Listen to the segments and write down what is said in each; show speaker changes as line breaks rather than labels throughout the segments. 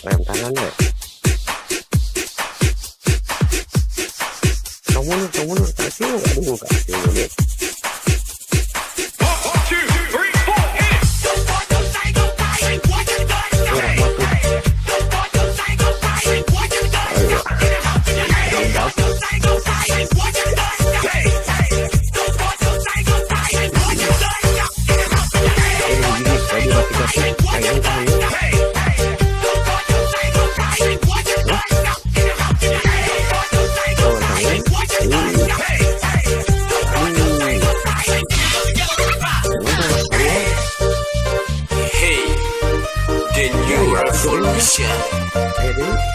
Rem tangannya. Kamu mundur, kasih, aduh, kasih mundur.
1, 2, 3, 4, hit it!
Ayo. Ini gini, tadi masih kasih, kayaknya kamu. Oh, tangan.
Hey, the new revolution.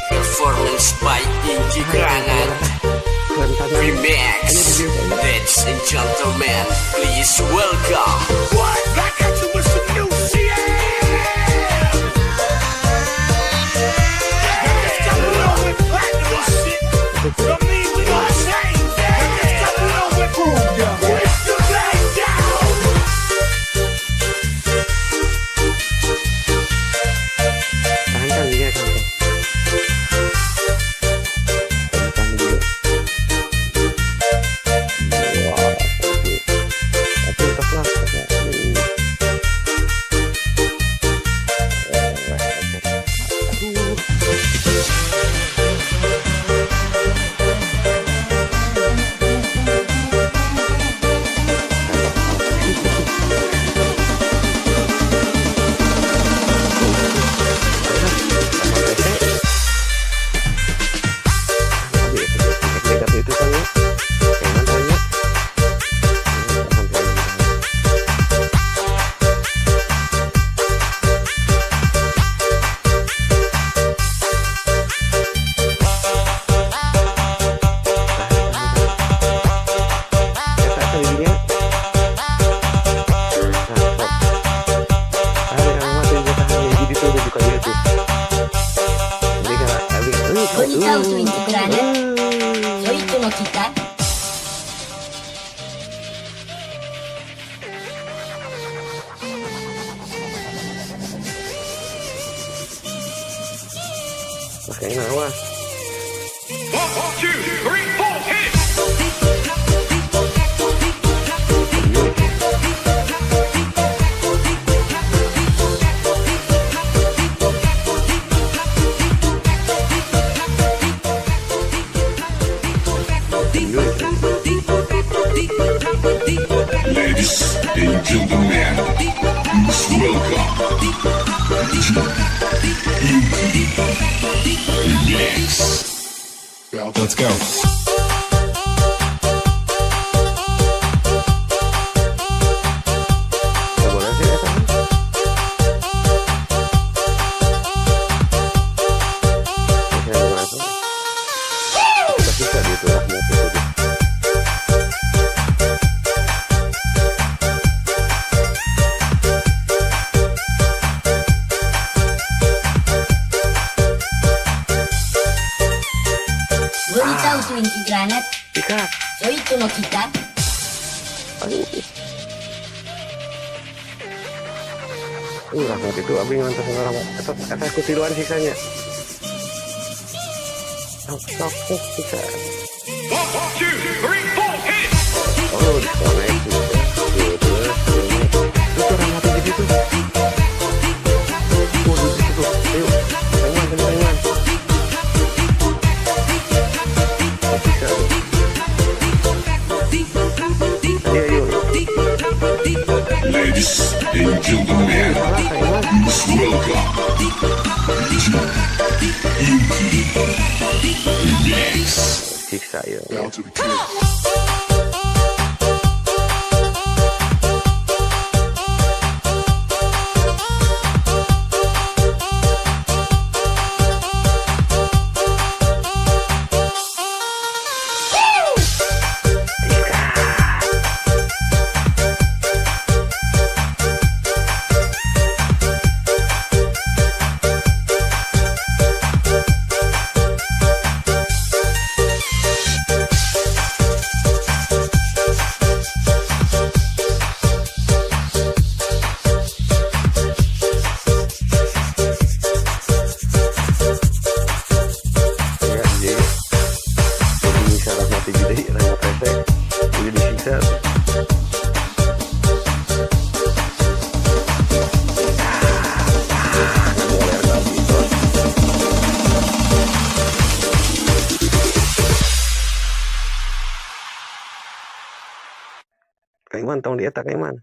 Performance by Inji Granat Remix. Ladies and gentlemen, please welcome.
What? I got you with some new shit! This got me on with platinum and shit. Don't mean we gon' change that. This got me on with It's the back down.
Tahan kan giginya, tahan. Tahan dulu. Wah, oke. Tapi tetap lah, tetap. Oke. Aduh. Sama PT. Tapi efek negatif itu kan ya. Kayaknya tanya. Tahan, tahan, tahan. Tahan, tahan, tahan. Eta giginya. Nah, stop. Tahan ya, kamu mati juga tahan gigi itu udah buka dia tuh. Jadi kan, tapi,
Bonita Inti Granat. Soy Kita.
Makanya awas.
1, 2, 3, 4, hit it!
Ladies and gentlemen, please welcome Inti Remix.
Let's go.
Nggak boleh sih, eta. Oke, boleh tuh. Udah bisa dia tuh, Rahmat itu tuh.
Bonita Inti Granat.
Sikat.
Soy Kita.
Aduh. Rahmat itu abi ngantos sama Rahmat. Eta eta kutiluan siksanya. Sok sok sok siksa.
1, 2, 3, 4, hit it!
Oh, disconnect juga. Tuh, tuh, tuh. Itu Rahmat di situ. Waduh, di situ. Ayo, Taiwan, Taiwan. Oh, bisa tuh. Ayo, ayo.
Ladies and gentlemen,
Salah, Taiwan.
please welcome Inti Remix.
Siksa. Disiksa ya.
Bow to the king.
Ya, jadi saraf mati gede, rambut pesek, jadi disiksa. Ngoler lagi. Kang Iman tong di eta Kang Iman.